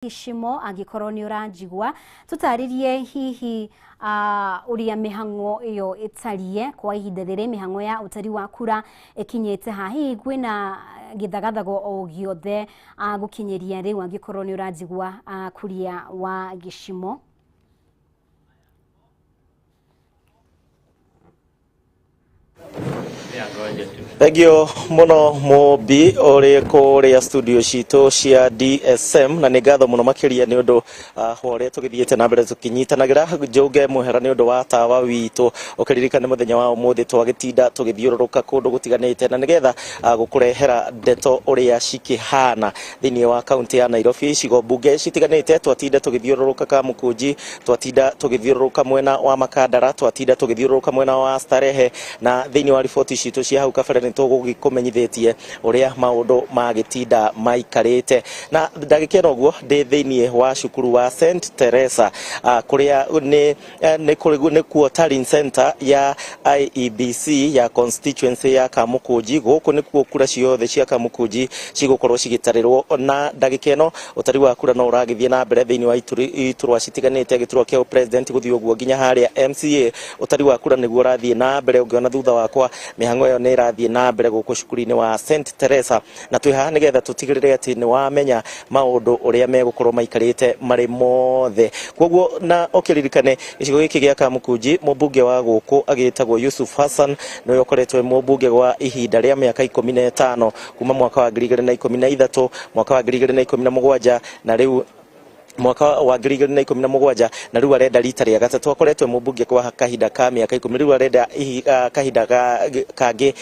Gĩcimo angĩkorwo nĩ ũranjigua tũtarĩrie hihi ũrĩa mĩhang'o ĩyo ĩtariĩ kwa ihinda rĩrĩ, mĩhang'o ya ũtari wa kura ĩkinyĩte ha, hihi kwĩna gĩthagathago o gĩothe gũkinyĩria rĩu angĩkorwo nĩ ũranjigua Kuria wa Gĩcimo. Thengio muno Mũmbi ũrĩ kũrĩa studio citũ cia DSM, na nĩ ngatho mũno makĩria nĩ ũndũ wa ũrĩa tũgĩthiĩte na mbere tũkĩnyitanagĩra. Njũge mũhera nĩ ũndũ wa tawa witũ, ũkĩririkane mũthenya wa ũmũthĩ twagĩtinda tũgĩthiũrũrũka kũndũ gũtiganĩte na nĩgetha gũkũrehera ndeto ũrĩa cikĩhana thĩinĩ wa kaunti ya Nairobi, icigo mbunge citiganĩte. Twatinda tũgĩthiũrũrũka Kamukunji, twatinda tũgĩthiũrũrũka mwena wa Makandara, twatinda tũgĩthiũrũrũka mwena wa Starehe, na thĩinĩ wa riboti citũ cia hau kabere nĩ tũgũgĩkũmenyithĩtie ũrĩa maũndũ magĩtinda maikarĩte. Na ndagĩka ĩno ũguo ndĩ thĩinĩ wa cukuru wa St Teresa, kũrĩa nĩ kuo tallying center ya IEBC ya constituency ya Kamukunji. Gũkũ nĩkuo kura ciothe cia Kamukunji cigũkorwo cigĩtarĩrwo, na ndagĩka ĩno ũtari wa kura no ũragĩthiĩ na mbere thĩinĩ wa iturwa citiganĩte, gĩturwa kĩa president gũthiĩ ũguo nginya harĩa MCA. Ũtari wa kura nĩguo ũrathiĩ na mbere, ũngĩona thutha wakwa mĩhang'o ĩyo nĩ ĩrathiĩ na mbere gũkũ cukuru-inĩ wa St Teresa, na twĩ haha nĩgetha tũtigĩrĩre atĩ nĩ wamenya maũndũ ũrĩa megũkorwo maikarĩte marĩ mothe. Koguo na ũkĩririkane gĩcigo gĩkĩ gĩa Kamukunji, mũmbunge wa gũkũ agĩtagwo Yusuf Hassan nĩwe ũkoretwo mũmbunge gwa ihinda rĩa mĩaka 15 kuma mwaka wa 2013, mwaka wa 2017, na rĩu mwaka wa 2017, na rĩu arenda rita rĩa gatatũ. Akoretwo mũmbunge kwa kahinda ka mĩaka 10, rĩu arenda kahinda kangĩ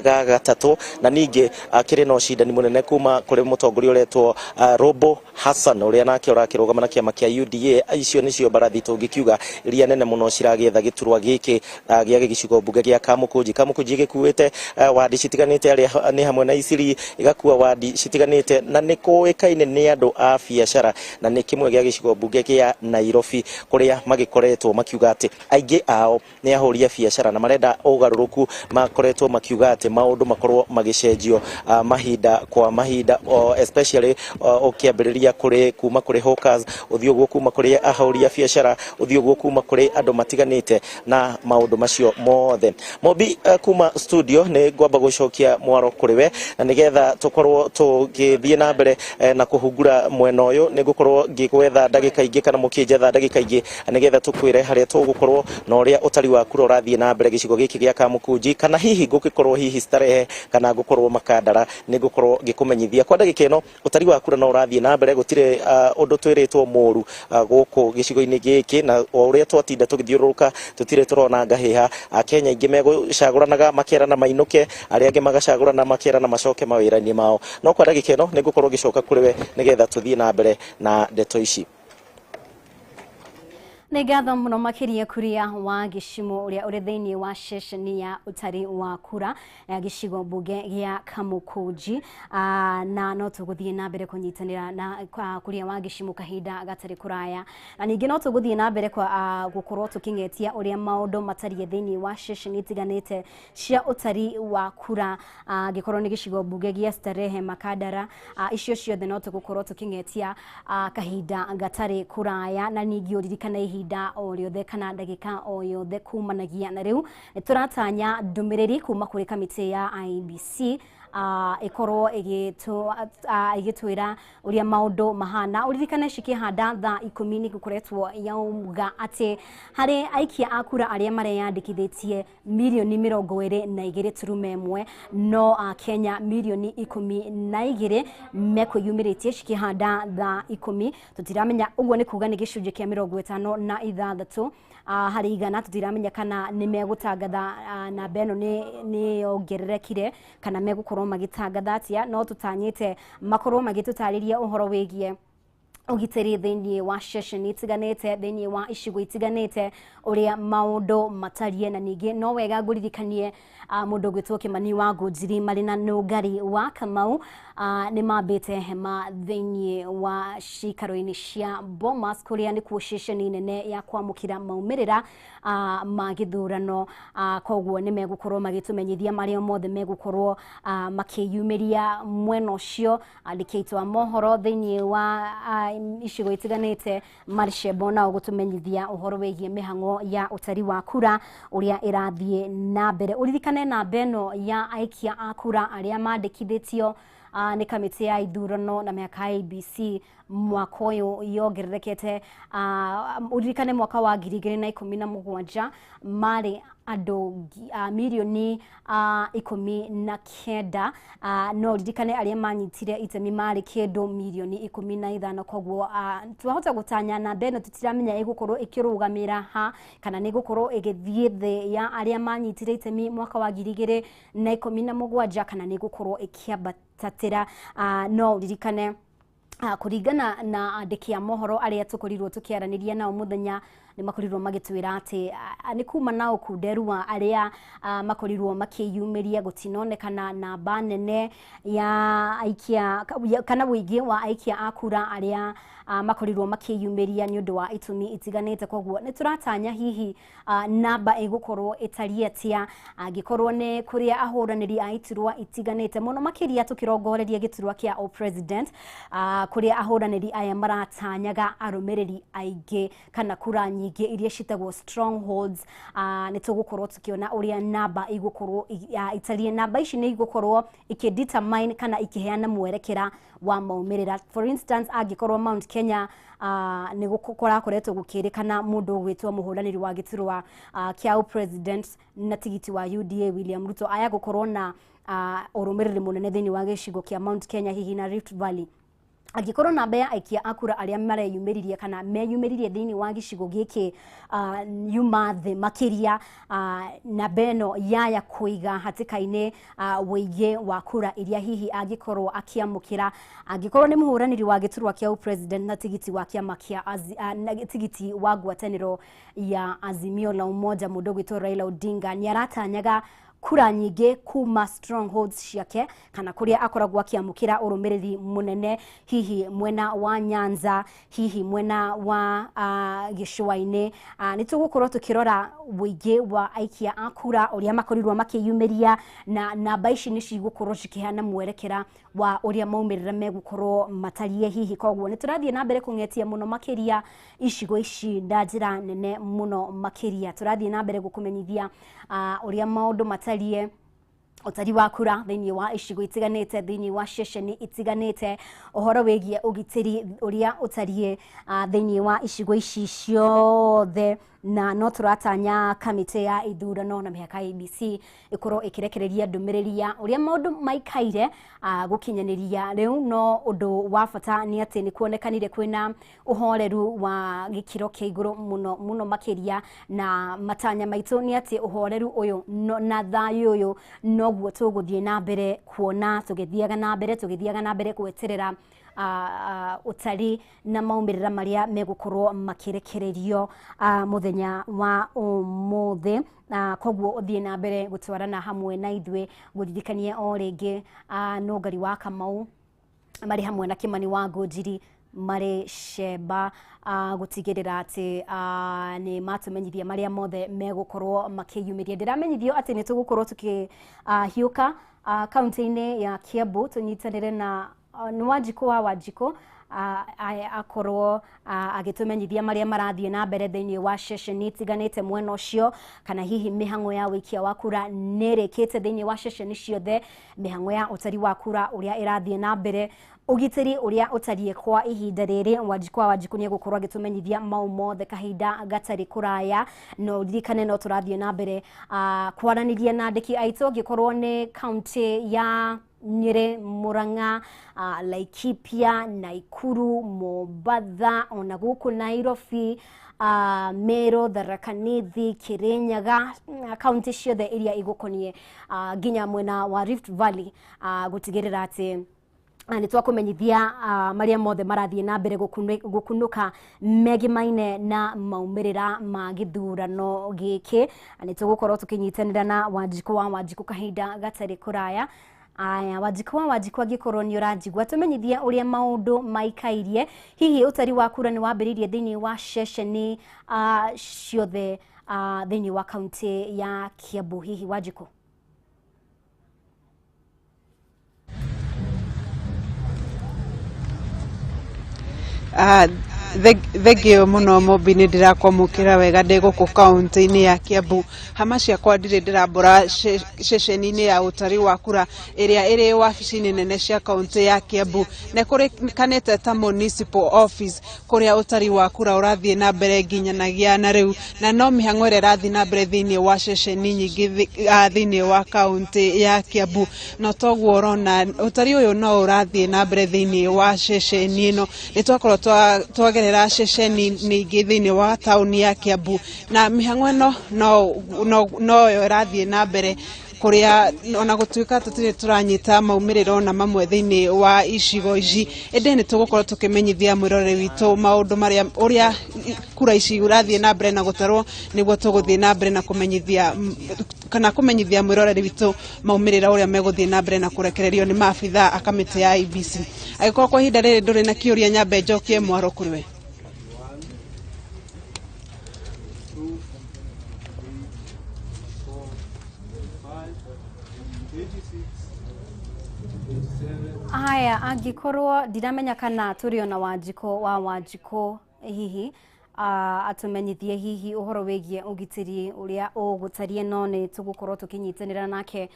ga gatatũ, na ningĩ akĩrĩ na ũcindani mũnene kuma kũrĩ mũtongoria ũretwo Robo Hassan ũrĩa nake ũrakĩrũgama na kĩama kĩa UDA. Icio nĩcio mbarathi tũngĩkiuga iria nene mũno ciragĩetha gĩturwa gĩkĩ gĩa gĩcigo mbunge gĩa Kamukunji. Kamukunji gĩkuĩte wadi citiganĩte, arĩa nĩ hamwe na Isiri, ĩgakua wadi citiganĩte, na nĩ kũĩkaine nĩ andũ a biacara, na nĩ kĩmwe gĩa gĩcigo mbunge kĩa Nairobi kũrĩa magĩkoretwo makiuga atĩ aingĩ ao nĩ ahũri a biacara na marenda ũgarũrũku. Makoretwo makiuga atĩ maũndũ makorwo magĩcenjio mahinda kwa mahinda, especially ũkĩambĩrĩria kũrĩ kuma kũrĩ hawkers, ũthiĩ ũguo kuma kũrĩ ahũri a biacara, ũthiĩ ũguo kuma kũrĩ andũ matiganĩte na maũndũ macio mothe. Mobi, kuma studio nĩ ngwamba gũcokia mwaro kũrĩ we, na nĩgetha tũkorwo tũgĩthiĩ na mbere na kũhungura mwena ũyũ, nĩ ngũkorwo ngĩgwetha ndagĩka ingĩ kana mũkĩnjetha ndagĩka ingĩ nĩgetha tũkwĩre harĩa tũgũkorwo na ũrĩa ũtari wa kura ũrathiĩ na mbere gĩcigo gĩkĩ gĩa Kamukunji, kana hihi ngũgĩkorwo hihi Starehe kana ngũkorwo Makandara, nĩ ngũkorwo ngĩkũmenyithia. Kwa ndagĩka ĩno ũtari wa kura no ũrathiĩ na mbere, gũtirĩ ũndũ twĩrĩtwo mũru gũkũ gĩcigo-inĩ gĩkĩ, na o ũrĩa twatinda tũgĩthiũrũrũka tũtirĩ tũrona ngahĩha. Akenya aingĩ megũcagũranaga makerana mainũke, arĩa angĩ magacagũrana makerana macoke mawĩra-inĩ mao. No kwa ndagĩka ĩno nĩ ngũkorwo ngĩcoka kũrĩ we nĩgetha tũthiĩ na mbere na ndeto ici. Nĩ ngatho mũno makĩria Kuria wa Gĩcimo ũrĩa ũrĩ thĩinĩ wa ceceni ya ũtari wa kura ya gĩcigo mbunge gĩa Kamukunji, na no tũgũthiĩ na mbere kũnyitanĩra na Kuria wa Gĩcimo kahinda gatarĩ kũraya, na ningĩ no tũgũthiĩ na mbere kwa gũkorwo tũkĩng'etia ũrĩa maũndũ matariĩ thĩinĩ wa ceceni itiganĩte cia ũtari wa kura, angĩkorwo nĩ gĩcigo mbunge gĩa Starehe, Makandara, icio ciothe no tũgũkorwo tũkĩng'etia kahinda gatarĩ kũraya. Na ningĩ ũririkane ihinda o rĩothe kana ndagĩka o yothe kumanagia na rĩu nĩ tũratanya ndũmĩrĩri kuma kũrĩ kamĩtĩ ya IEBC ĩkorwo ĩgĩtwĩra ũrĩa maũndũ mahana. Ũririkane cikĩhanda thaa 10 nĩ gũkoretwo yauga atĩ harĩ aikia a kura arĩa mareyandĩkithĩtie mirioni 22.1, no Akenya mirioni 12 mekwĩyumĩrĩtie cikĩhanda thaa 10. Tũtiramenya ũguo nĩ kuga nĩ gĩcunjĩ kĩa 56 harĩ igana. Tũtiramenya kana nĩ megũtangatha namba ĩno nĩ yongererekire kana megũkorwo magĩtangatha atĩa, no tũtanyĩte makorwo magĩtũtarĩria ũhoro wĩgiĩ ũgitĩri thĩinĩ wa ceceni itiganĩte thĩinĩ wa icigo itiganĩte ũrĩa maũndũ matariĩ. Na ningĩ no wega ngũririkanie mũndũ ũgwĩtwo Kĩmani wa Ngũnjiri marĩ na Nũngari wa Kamau nĩ mambĩte hema thĩinĩ wa cikaro-inĩ cia Bomas kũrĩa nĩkuo ceceni nene ya kwamũkĩra maumĩrĩra ma gĩthurano. Koguo nĩ megũkorwo magĩtũmenyithia marĩa mothe megũkorwo makĩyumĩria mwena ũcio. Andĩki aitũ a mohoro thĩinĩ wa icigo itiganĩte marĩ Shebo nao gũtũmenyithia ũhoro wĩgiĩ mĩhang'o ya ũtari wa kura ũrĩa ĩrathiĩ na mbere. Ũririkane namba ĩno ya aikia a kura arĩa mandĩkithĩtio nĩ kamĩtĩ ya ithurano na mĩhaka ya IEBC mwaka ũyũ yongererekete. Ũririkane mwaka wa 2017 marĩ andũ mirioni 19, no ririkane arĩa manyitire itemi marĩ kĩndũ mirioni 15. Koguo twahota gũtanya namba ĩno tũtiramenya ĩgũkorwo ĩkĩrũgamĩra ha kana nĩ ĩgũkorwo ĩgĩthiĩ thĩ ya arĩa manyitire itemi mwaka wa 2017 kana nĩ ĩgũkorwo ĩkĩambatatĩra. No ririkane kũringana na andĩki a mohoro arĩa tũkorirwo tũkĩaranĩria nao mũthenya nĩ makorirwo magĩtwĩra atĩ nĩ kuma na ũkunderu wa arĩa makorirwo makĩyumĩria gũtinonekana namba nene ya aikia kana ũingĩ wa aikia a kura arĩa makorirwo makĩyumĩria nĩ ũndũ wa itũmi itiganĩte. Koguo nĩ tũratanya hihi namba ĩgũkorwo ĩtariĩ atĩa angĩkorwo nĩ kũrĩa ahũranĩri a iturwa itiganĩte mũno makĩria tũkĩrongoreria gĩturwa kĩa o president, kũrĩa ahũranĩri aya maratanyaga arũmĩrĩri aingĩ kana kura nyingĩ iria citagwo strongholds. Nĩ tũgũkorwo tũkĩona ũrĩa namba igũkorwo itariĩ. Namba ici nĩ igũkorwo ikĩdetermine kana ikĩheana mwerekera wa maumĩrĩra. For instance, angĩkorwo Mount Kenya nĩ kũrakoretwo gũkĩrĩkana mũndũ ũgwĩtwo mũhũranĩri wa gĩturwa kĩa president na tigiti wa UDA William Ruto aya gũkorwo na ũrũmĩrĩri mũnene thĩinĩ wa gĩcigo kĩa Mount Kenya hihi na Rift Valley. Angĩkorwo namba ya aikia a kura arĩa mareyumĩririe kana meyumĩririe thĩinĩ wa gĩcigo gĩkĩ yuma thĩ makĩria, namba ĩno yaya kũiga hatĩka-inĩ ũingĩ wa kura iria hihi angĩkorwo akĩamũkĩra angĩkorwo nĩ mũhũranĩri wa gĩturwa kĩa president na tigiti wa kĩama kĩa tigiti wa ngwatanĩro ya Azimio la Umoja mũndũ ũgwĩtwo Raila Odinga nĩ aratanyaga kura nyingĩ kuma strongholds ciake kana kũrĩa akoragwo akĩamũkĩra ũrũmĩrĩri mũnene hihi mwena wa Nyanza, hihi mwena wa gĩcũa-inĩ. Nĩ tũgũkorwo tũkĩrora ũingĩ wa aikia a kura ũrĩa makorirwo makĩyumĩria na namba ici nĩ cigũkorwo cikĩheana mwerekera wa ũrĩa maumĩrĩra megũkorwo matariĩ hihi. Koguo nĩ tũrathiĩ na mbere kũng'etia mũno makĩria icigo ici na njĩra nene mũno makĩria. Tũrathiĩ na mbere gũkũmenyithia ũrĩa maũndũ matariĩ ũtari wa kura thĩinĩ wa icigo itiganĩte thĩinĩ wa ceceni itiganĩte, ũhoro wĩgiĩ ũgitĩri ũrĩa ũtariĩ thĩinĩ wa icigo ici ciothe. Na no tũratanya kamĩtĩ ya ithurano na mĩhaka IEBC ĩkorwo ĩkĩrekereria ndũmĩrĩri ya ũrĩa maũndũ maikaire gũkinyanĩria rĩu. No ũndũ wa bata nĩ atĩ nĩ kuonekanire kwĩna ũhoreru wa gĩkĩro kĩa igũrũ mũno mũno makĩria, na matanya maitũ nĩ atĩ ũhoreru ũyũ na thayũ ũyũ noguo tũgũthiĩ na mbere kuona tũgĩthiaga na mbere tũgĩthiaga na mbere gweterera ũtari na maumĩrĩra marĩa megũkorwo makĩrekererio mũthenya wa ũmũthĩ. Koguo ũthiĩ na mbere gũtwarana hamwe na ithuĩ gũririkania o rĩngĩ Nũngari wa Kamau marĩ hamwe na Kimani wa Ngũnjiri marĩ Sheba gũtigĩrĩra atĩ nĩ matũmenyithia marĩa mothe megũkorwo makĩyumĩria. Ndĩramenyithio atĩ nĩ tũgũkorwo tũkĩhiũka kaunti-inĩ ya Kiambu tũnyitanĩre na nĩ Wanjikũ wa Wanjikũ akorwo agĩtũmenyithia marĩa marathiĩ na mbere thĩinĩ wa ceceni itiganĩte mwena ũcio, kana hihi mĩhang'o ya wĩikia wa kura nĩ ĩrĩkĩte thĩinĩ wa ceceni ciothe, mĩhang'o ya ũtari wa kura ũrĩa ĩrathiĩ na mbere, ũgitĩri ũrĩa ũtariĩ kwa ihinda rĩrĩ. Wanjikũ wa Wanjikũ nĩ egũkorwo agĩtũmenyithia mau mothe kahinda gatarĩ kũraya. No ririkane no tũrathiĩ na mbere kwaranĩria na andĩki aitũ angĩkorwo nĩ kaunti ya Nyeri, Murang'a, Laikipia, Nakuru, Mombatha, ona gũkũ Nairobi, Meru, Tharaka Nithi, Kirinyaga, kaunti ciothe iria igũkoniĩ nginya mwena wa Rift Valley gũtigĩrĩra atĩ nĩ twakũmenyithia marĩa mothe marathiĩ na mbere gũkunũka megimaine na maumĩrĩra ma gĩthurano gĩkĩ. Nĩ tũgũkorwo tũkĩnyitanĩra na Wanjikũ wa Wanjikũ kahinda gatarĩ kũraya. Aya, Wanjikũ wa Wanjikũ angĩkorwo nĩ ũranjigua tũmenyithie ũrĩa maũndũ maikairie, hihi ũtari wa kura nĩ wambĩrĩirie thĩinĩ wa ceceni ciothe thĩinĩ wa kaunti ya Kiambu, hihi Wanjikũ? Thengio muno Mumbi, nĩ ndĩrakwamũkĩra wega ndĩ gũkũ kaũntĩ-inĩ ya Kiambu. Hama ciakwa ndirĩ ndĩrambũra ceceni-inĩ ya ũtari wa kura ĩrĩa ĩrĩ wabici-inĩ nene cia kaũntĩ ya Kiambu, na ĩkũrĩkanĩte ta municipal office, kũrĩa ũtari wa kura ũrathiĩ na mbere nginyanagia na rĩu, na no mĩhang'o ĩrĩa ĩrathiĩ na mbere thĩinĩ wa ceceni nyingĩ thĩinĩ wa kaũntĩ ya Kiambu. No toguo ũrona ũtari ũyũ no ũrathiĩ na mbere thĩinĩ wa ceceni ĩno. Nĩ twakorwo twagerera ceceni nyingĩ thĩinĩ wa taũni ya Kiambu, na mĩhang'o ĩno noyo ĩrathiĩ na mbere, kũrĩa ona gũtuĩka tũtirĩ tũranyita maumĩrĩro na mamwe thĩinĩ wa icigo ici, ĩndĩ nĩ tũgũkorwo tũkĩmenyithia mwĩroreri witũ maũndũ marĩa ũrĩa kura ici ũrathiĩ na mbere na gũtarwo, nĩguo tũgũthiĩ na mbere na kũmenyithia kana kũmenyithia mwĩroreri witũ maumĩrĩra ũrĩa megũthiĩ na mbere na kũrekererio nĩ maabitha a kamĩtĩ ya IEBC. Angĩkorwo kwa ihinda rĩrĩ ndũrĩ na kĩũria, nyambe njokie mwaro kũrĩ we. Haya, angĩkorwo ndiramenya kana tũrĩ ona Wanjikũ wa Wanjikũ, hihi atũmenyithie hihi ũhoro wĩgiĩ ũgitĩri ũrĩa ũgũtarie, no nĩ tũgũkorwo tũkĩnyitanĩra nake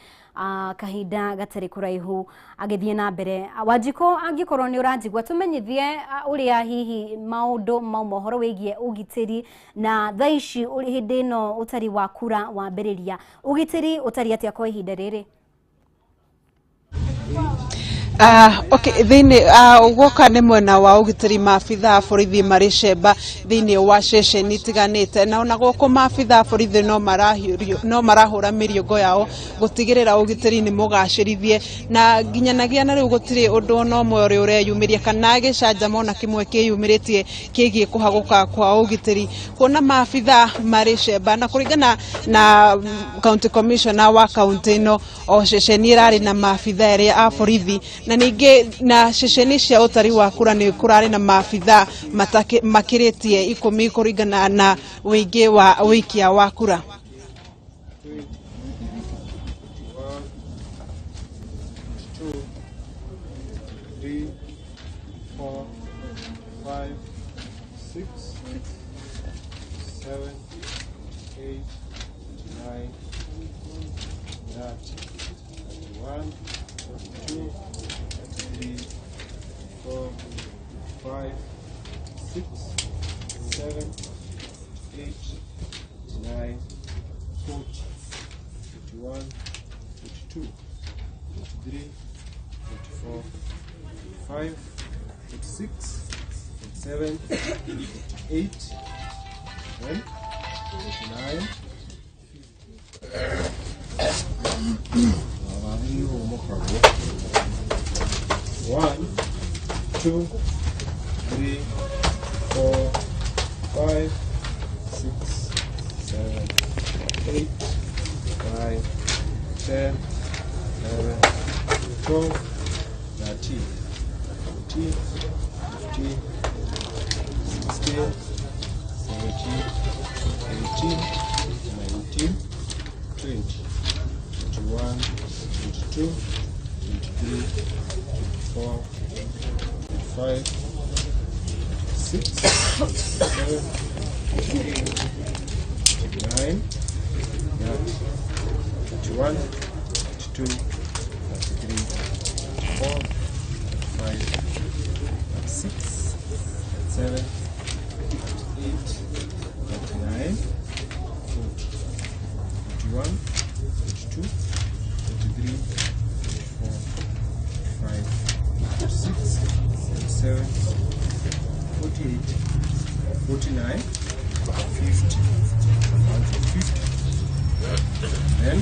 kahinda gatarĩ kũraihu agĩthiĩ na mbere. Wanjikũ, angĩkorwo nĩ ũranjigua, tũmenyithie ũrĩa hihi maũndũ mauma ũhoro wĩgiĩ ũgitĩri, na thaa ici hĩndĩ ĩno ũtari wa kura wambĩrĩria, ũgitĩri ũtariĩ atĩa kwa ihinda rĩrĩ? Okay, thĩinĩ guoka nĩ mwena wa ũgitĩri, maabitha a borithi marĩ cemba thĩinĩ wa ceceni itiganĩte, na ona gũkũ maabitha a borithi no marahũra mĩriũngo yao gũtigĩrĩra ũgitĩri nĩ mũgacĩrithie, na nginyanagia na rĩu gũtirĩ ũndũ ona ũmwe ũrĩa ũreyumĩria kana gĩcanjama ona kĩmwe kĩyumĩrĩtie kĩgiĩ kũhagũka kwa ũgitĩri, kuona maabitha marĩ cemba. Na kũringana na county commissioner wa kaũntĩ ĩno, o ceceni ĩrarĩ na maabitha erĩ a borithi, na ningĩ na ceceni cia ũtari wa kura nĩ kũrarĩ na maabitha makĩrĩtie 10 kũringana na ũingĩ wa ũikia wa kura. 1, 2, 3, 4, 5, 6, 7, 8, 9, 30, 31, 32, 33, 4, 5, 6, 7, 8, 9, 40, 41, 42, 43, 44, 45, 46, 47, 48, and 49. 1, 2, 3, 4, 5, 6, 7, 8, 9, 10, 11, 12, 13, 14, 15, 16, 17, 18, 19, 20, 21, 22, 23, 24, 25, 26, 27, 28, 29, 30, 31, 32, 33, 34, 35, 36, 37, 38, 39, 40, 41, 42, 43, 44, 45, 46, 47, 48, 49, 50, 50, then 1.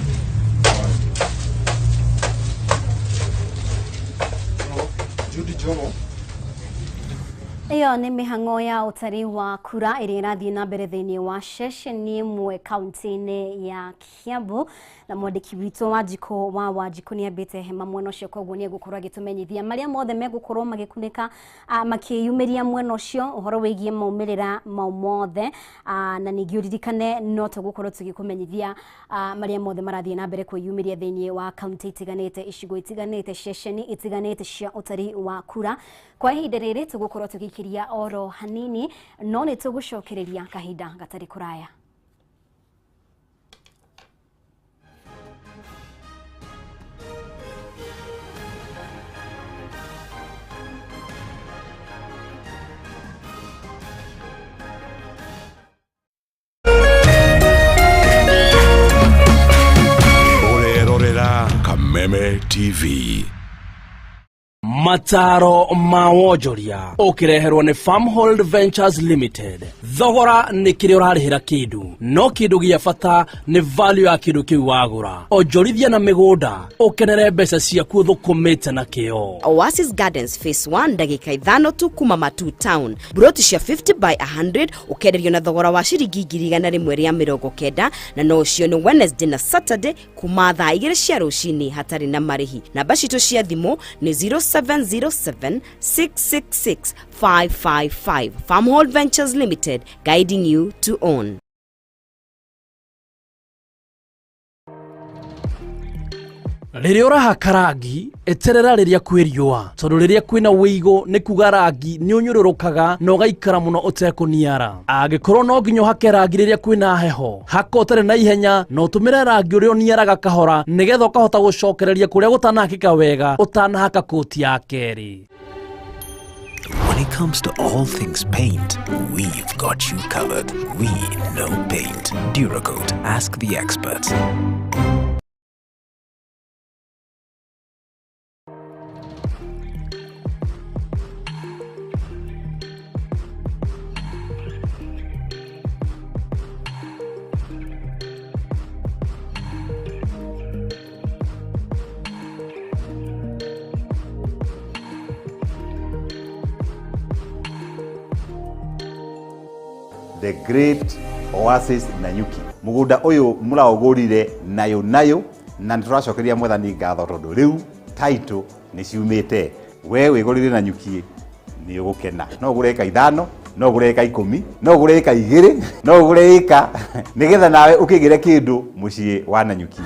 So, Judy Jomo. Ĩyo nĩ mĩhang'o ya ũtari wa kura ĩrĩa ĩrathiĩ na mbere thĩinĩ wa ceceni ĩmwe kaunti-inĩ ya Kiambu, na mwandĩki witũ Wanjikũ wa Wanjikũ nĩ ambĩte hema mwena ũcio, koguo nĩ egũkorwo agĩtũmenyithia marĩa mothe megũkorwo magĩkunĩka makĩyumĩria mwena ũcio ũhoro wĩgiĩ maumĩrĩra mau mothe, na ningĩ ũririkane no tũgũkorwo tũgĩkũmenyithia marĩa mothe marathiĩ na mbere kwĩyumĩria thĩinĩ wa kaunti itiganĩte, icigo itiganĩte, ceceni itiganĩte cia ũtari wa kura. Kwa ihinda rĩrĩ tũgũkorwo tũgĩikĩria makĩria oro hanini no nĩ tũgũcokereria kahinda gatarĩ kũraya. Kameme TV. Mataro ma wonjoria ũkĩreherwo nĩ Farmhold Ventures Limited. Thogora nĩ kĩrĩa ũrarĩhĩra kĩndũ, no kĩndũ gĩa bata nĩ value ya kĩndũ kĩu wagũra. Onjorithia na mĩgũnda ũkenere mbeca ciaku ũthũkũmĩte na kĩo. Oasis Gardens Phase 1 ndagĩka 5 tu kuma Matu Town. Buroti cia 50 by 100 ũkenderio na thogora wa ciringi 190 na no ũcio nĩ Wednesday na Saturday kuma thaa 2 cia rũcinĩ hatarĩ na marĩhi. Namba citũ cia thimũ nĩ 0707 666 555. Farmhold Ventures Limited, guiding you to own. Rĩrĩa ũrahaka rangi eterera rĩrĩa kwĩ riũa, tondũ rĩrĩa kwĩna wĩigũ nĩ kuga rangi nĩ ũnyũrũrũkaga na ũgaikara mũno ũtekũniara. Angĩkorwo no nginya ũhake rangi rĩrĩa kwĩna heho, haka ũtarĩ na ihenya na ũtũmĩre rangi ũrĩa ũniaraga kahora nĩgetha ũkahota gũcokereria kũrĩa gũtanahakĩka wega ũtanahaka kũti ya kerĩ. When it comes to all things paint, we've got you covered. We know paint. Duracoat. Ask the experts. The Great Oasis Nanyuki. Mugunda uyu muraugurire nayo nayo na nituracokeria mwathani ngatho tondu riu title ni ciumite. We wigurire Nanyuki ni ugukena. No ugure eka 5, no ugure eka 10, no ugure eka 2, no ugure eka nigetha nawe ukigire kindu mucii wa Nanyuki.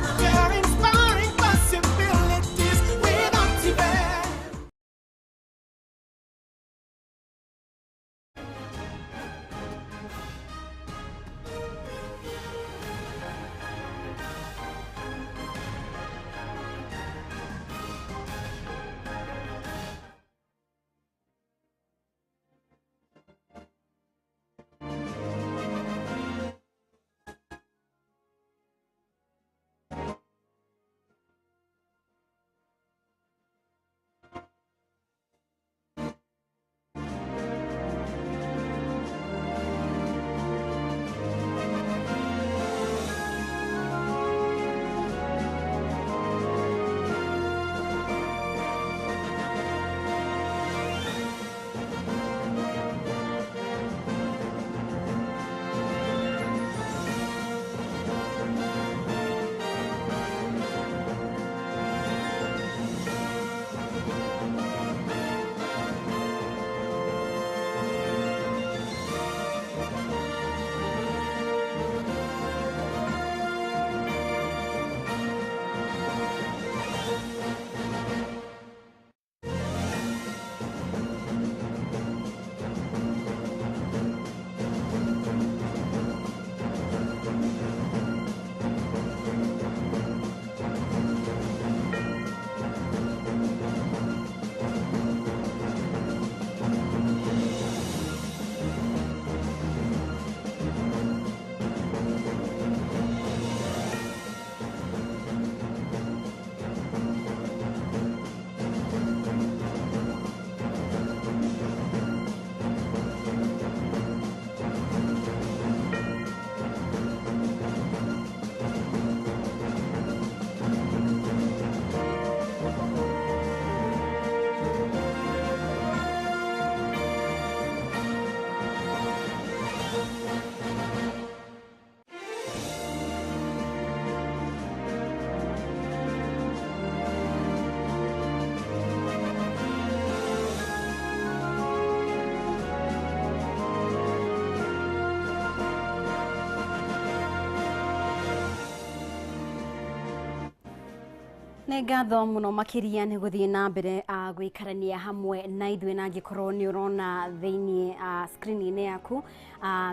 Nĩ ngatho mũno makĩria nĩ gũthiĩ na mbere gũikarania hamwe na ithuĩ, na angĩkorwo nĩ ũrona thĩiniĩ screen-inĩ yaku,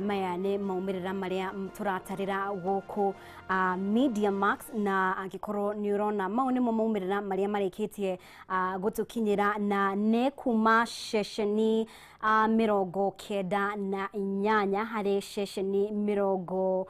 maya nĩ maumĩrĩra marĩa tũratarĩra gũkũ Media Max, na angĩkorwo nĩ ũrona mau nĩmo maumĩrĩra marĩa marĩkĩtie gũtũkinyĩra, na nĩ kuma ceceni 98 harĩ ceceni mĩrongo